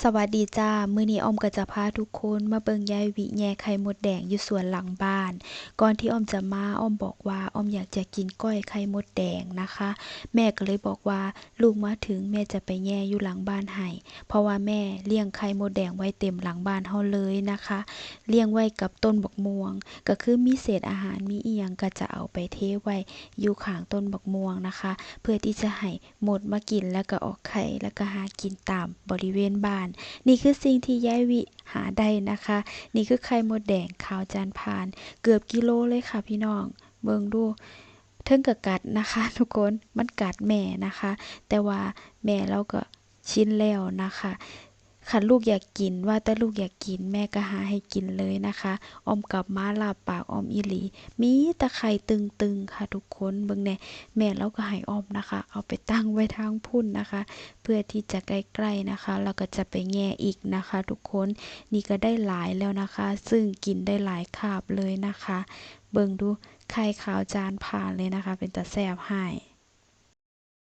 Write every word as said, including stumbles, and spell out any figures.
สวัสดีจ้า มื้อนี้ออมก็จะพาทุกคนมาเบิ่งยายวิแย่ไข่มดแดงอยู่สวนหลังบ้าน ก่อนที่ออมจะมา ออมบอกว่าออมอยากจะกินก้อยไข่มดแดงนะคะ แม่ก็เลยบอกว่า ลูกมาถึงแม่จะไปแย่อยู่หลังบ้านให้ เพราะว่าแม่เลี้ยงไข่มดแดงไว้เต็มหลังบ้านเฮาเลยนะคะ เลี้ยงไว้กับต้นบักม่วง ก็คือมีเศษอาหารมีอิหยังก็จะเอาไปเทไว้อยู่ข้างต้นบักม่วงนะคะ เพื่อที่จะให้ มดมากินแล้วก็ออกไข่ แล้วก็หากินตามบริเวณบ้าน นี่คือสิ่งที่ยายวิหาได้นะคะ นี่คือไข่มดแดงขาวจานพาน เกือบกิโลเลยค่ะพี่น้อง เบิ่งดู เทิงก็กัดนะคะ ทุกคน มันกัดแม่นะคะ แต่ว่าแม่เลาก็ชินแล้วนะคะ คันลูกอยากกิน ว่าแต่ลูกอยากกิน แม่ก็หาให้กินเลยนะคะ ออมกลับมาลาบปากออมอีหลี มีแต่ไข่ตึงๆค่ะทุกคน เบิ่งแหน่ แม่เลาก็ให้ออมนะคะ เอาไปตั้งไว้ทางพุ้นนะคะ เพื่อที่จะใกล้ๆนะคะ แล้วก็จะไปแย่อีกนะคะทุกคน นี่ก็ได้หลายแล้วนะคะ ซึ่งกินได้หลายคาบเลยนะคะ เบิ่งดู ไข่ขาวจานพานเลยนะคะ เป็นตาแซ่บหาย